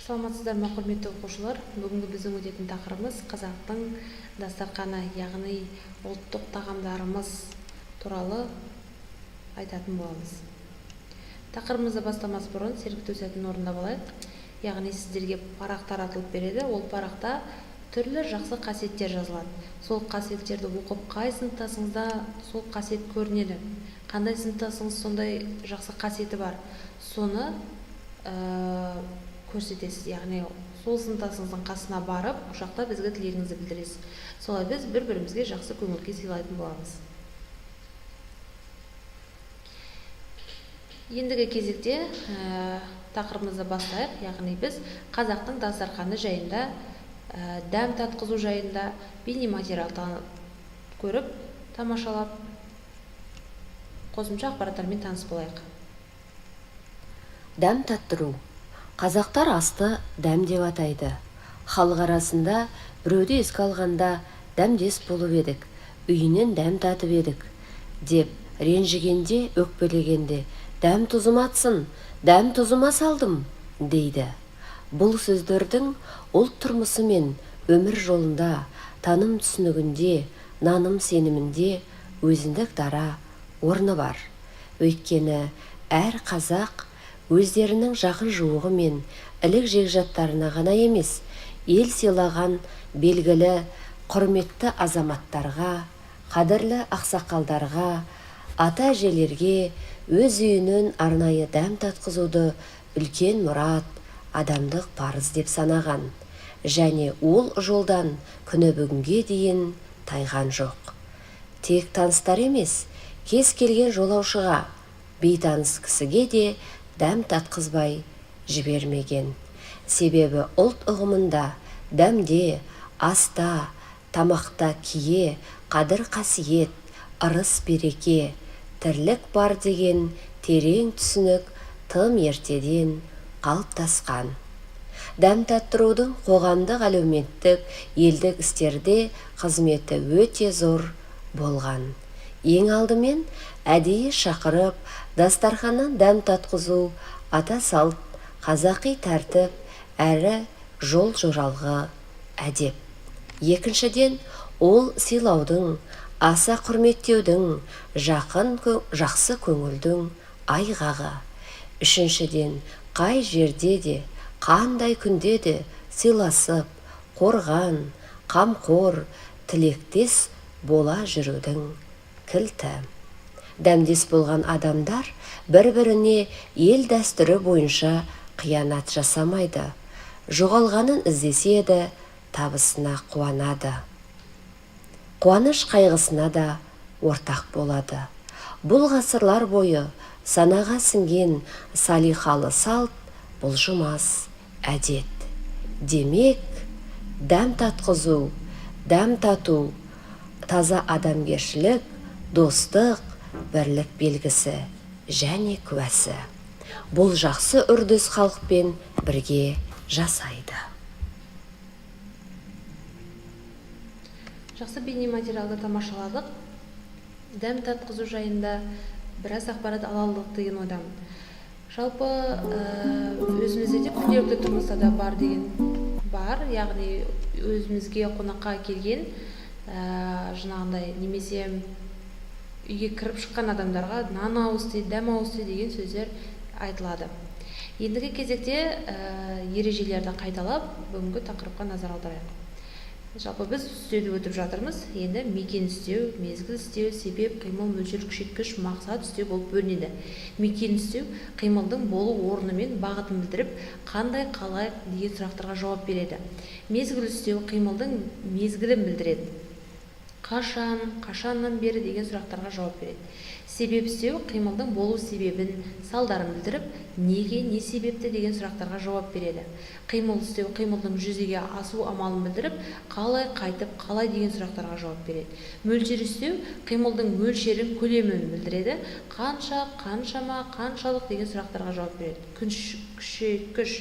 Саламатсыздар ма, құрметті оқушылар! Бүгінгі біздің өтетін тақырыбымыз қазақтың дастарқаны, яғни ұлттық тағамдарымыз туралы айтатын боламыз. Тақырыбымызды бастамас бұрын сергіту сәтін орындап алайық. Яғни сіздерге парақ таратылып береді. Ол парақта түрлі жақсы қасиеттер жазылады. Сол қасиеттерді оқып, қай сыныптасыңызда сол қасиет көрінеді, қандай сыныптасыңыз сондай жақсы қасиеті бар, соны көрсетесіз. Яғни сол сыныптасыңыздың қасына барып, құшақтап, ізгі тілегіңізді білдіресіз. Солай біз бір бірімізге жақсы көңіл күй сыйлайтын боламыз. Ендігі кезекте тақырыбымызды бастайық. Яғни біз қазақтың дастарханы жайында, дәм татқызу жайында бейнематериал көріп, тамашалап, қосымша ақпараттармен таныс болайық. Дәм таттыру. Қазақтар асты дәм деп атайды. Халық арасында біреуді еске алғанда дәмдес болып едік, үйінен дәм татып едік деп ренжігенде, өкпелегенде дәм тұзыма атсын, дәм тұзыма салдым дейді. Бұл сөздердің ұлт тұрмысы мен өмір жолында, таным түсінігінде, наным сенімінде өзіндік дара орны бар. Өйткені әр қазақ өздерінің жақын жуығы мен ілік жекжаттарына ғана емес, ел сыйлаған белгілі құрметті азаматтарға, қадірлі ақсақалдарға, ата әжелерге өз үйінен арнайы дәм татқызуды үлкен мұрат, адамдық парыз деп санаған және ол жолдан күні бүгінге дейін тайған жоқ. Тек таныстар емес, кез келген жолаушыға, бейтаныс кісіге де дәм татқызбай жібермеген. Себебі ұлт ұғымында дәмде, аста, тамақта кие, қадір қасиет, ырыс береке, тірлік бар деген терең түсінік тым ертеден қалыптасқан. Дәм таттырудың қоғамдық, әлеуметтік, елдік істерде қызметі өте зор болған. Ең алдымен әдейі шақырып, дастарханнан дәм татқызу ата салт, қазақи тәртіп, әрі жол жоралғы әдеп. Екіншіден, ол сыйлаудың, аса құрметтеудің, жақын жақсы көңілдің айғағы. Үшіншіден, қай жерде де, қандай күнде де сыйласып, қорған, қамқор, тілектес бола жүрудің кілті. Дәмдес болған адамдар бір-біріне ел дәстүрі бойынша қиянат жасамайды. Жоғалғанын іздеседі, табысына қуанады. Қуаныш қайғысына да ортақ болады. Бұл ғасырлар бойы санаға сіңген салиқалы салт, бұлжымас әдет. Демек, дәм татқызу, дәм тату, таза адамгершілік, достық, бірлік белгісі және куәсі. Бұл жақсы үрдіс халықпен бірге жасайды. Жақсы бейнематериалды тамашаладық. Дәм татқызу жайында біраз ақпарат ала алдық деген ойдамын. Жалпы өзімізде де күнделікті тұрмыста да бар деген бар, яғни өзімізге қонаққа келген жаңағындай немесе үйге кіріп шыққан адамдарға нан ауыз ти, дәм ауыз ти деген сөздер айтылады. Ендігі кезекте ережелерді қайталап, бүгінгі тақырыпқа назар аударайық. Жалпы біз үстеуді өтіп жатырмыз. Енді мекен үстеу, мезгіл үстеу, себеп, қимыл, мөлшер, күшейткіш, мақсат үстеу болып бөлінеді. Мекен үстеу қимылдың болу орны мен бағытын білдіріп, қандай, қалай деген сұрақтарға жауап береді. Мезгіл үстеу қимылдың мезгілін білдіреді. Қашан, қашаннан бері деген сұрақтарға жауап береді. Себеп үстеу қимылдың болу себебін, салдарын білдіріп, неге, не себепті деген сұрақтарға жауап береді. Қимыл үстеу қимылдың жүзеге асу амалын білдіріп, қалай, қайтып, қалай деген сұрақтарға жауап береді. Мөлшер үстеу қимылдың мөлшерін, көлемін білдіреді. Қанша, қаншама, қаншалық деген сұрақтарға жауап береді. Күшейткіш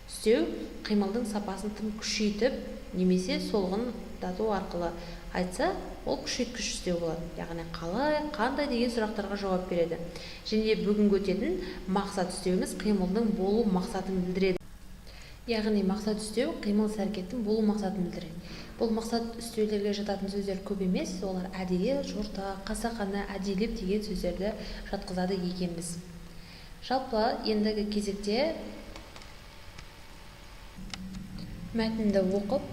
үстеу қимылдың сапасын тым күшейтіп немесе солғындату арқылы айтса, ол күшейткіш үстеу болады. Яғни қалай, қандай деген сұрақтарға жауап береді. Және бүгінгі өтетін мақсат үстеуіміз қимылдың болу мақсатын білдіреді. Яғни мақсат үстеу қимыл іс-әрекеттің болу мақсатын білдіреді. Бұл мақсат үстеулерге жататын сөздер көп емес, олар әдейі, жорта, қасақана, әдейілеп деген сөздерді жатқызады екенбіз. Жалпы ендігі кезекте мәтінді оқып,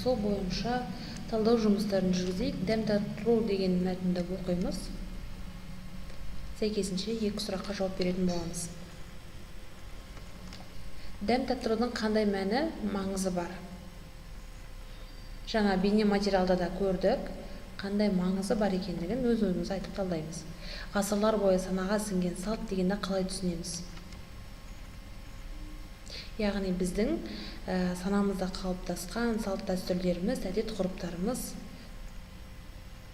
сол бойынша талдау жұмыстарын жүргізейік. Дәм таттыру деген мәтінді оқимыз. Сәйкесінше екі сұраққа жауап беретін боламыз. Дәм таттырудың қандай мәні, маңызы бар? Жаңа бейне материалда да көрдік, қандай маңызы бар екендігін өз ойымызды айтып талдаймыз. Ғасырлар бойы санаға сіңген салт дегенді қалай түсінеміз? Яғни біздің санамызда қалыптасқан салт дәстүрлеріміз, әдет ғұрыптарымыз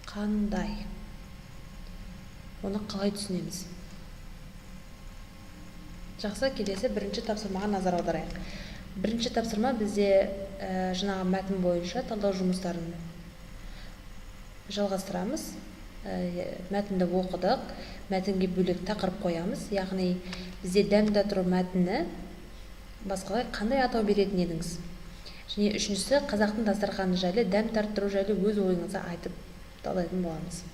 қандай? Оны қалай түсінеміз? Жақсы, келесі бірінші тапсырмаға назар аударайық. Бірінші тапсырма бізде жаңағы мәтін бойынша талдау жұмыстарын жалғастырамыз. Мәтінді оқыдық, мәтінге бөлек тақырып қоямыз. Яғни бізде дәм татыру мәтіні басқалай қандай атау беретін едіңіз? Және үшіншісі, қазақтың дастарханы жайлы, дәм тарттыру жайлы өз ойыңызды айтып талдайтын боламыз.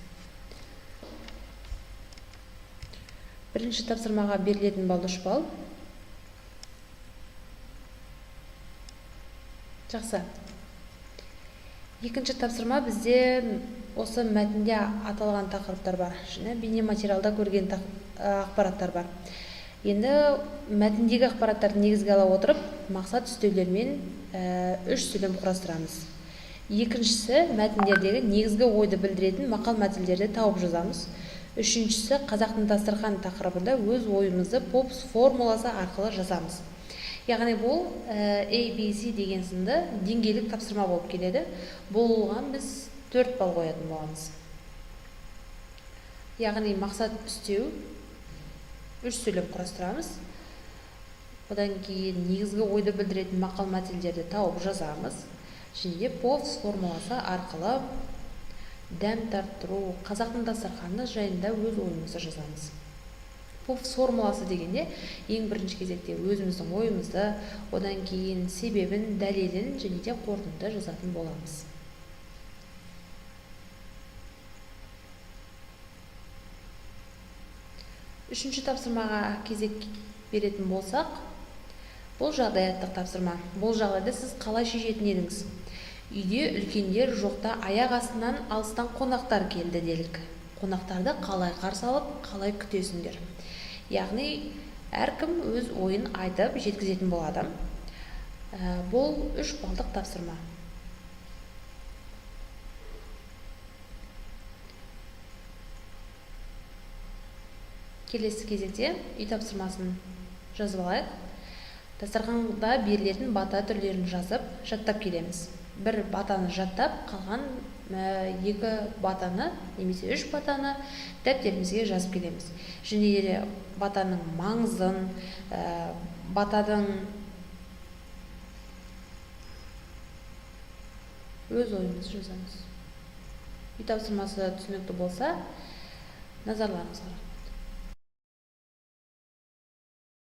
Бірінші тапсырмаға берілетін балл 3 балл. Жақсы. Екінші тапсырма бізде осы мәтінде аталған тақырыптар бар. Және бейне материалда көрген ақпараттар бар. Енді мәтіндегі ақпараттарды негізге ала отырып, мақсат үстеулермен 3 сөйлем құрастырамыз. Екіншісі, мәтіндердегі негізгі ойды білдіретін мақал мәтелдерді тауып жазамыз. Үшіншісі, қазақтың дастарханы тақырыбында өз ойымызды ПОПС формуласы арқылы жазамыз. Яғни бұл A, B, C деген сынды деңгейлік тапсырма болып келеді. Бұған біз 4 балл қоятын боламыз. Яғни мақсат үстеу 3 сөйлем құрастырамыз. Одан кейін негізгі ойды білдіретін мақал мәтелдерді тауып жазамыз. Және де ПОПС формуласы арқылы дәм тарттыру, қазақтың дастарханы жайында өз ойымызды жазамыз. ПОПС формуласы дегенде ең бірінші кезекте өзіміздің ойымызды, одан кейін себебін, дәлелін және де қорытынды жазатын боламыз. Үшінші тапсырмаға кезек беретін болсақ, бұл жағдаяттық тапсырма. Бұл жағдайды сіз қалай шешетін едіңіз? Үйде үлкендер жоқта аяқ астынан алыстан қонақтар келді делік. Қонақтарды қалай қарсы алып, қалай күтесіңдер? Яғни әркім өз ойын айтып жеткізетін болады. Бұл 3 балдық тапсырма. Келесі кезекте үй тапсырмасын жазып алайық. Дастарханда берілетін бата түрлерін жазып, жаттап келеміз. Бір батаны жаттап, қалған 2 батаны немесе 3 батаны дәптерімізге жазып келеміз. Және де батаның маңызын, батаның өз ойымызды жазамыз. Үй тапсырмасы түсінікті болса, назарларыңызға рахмет.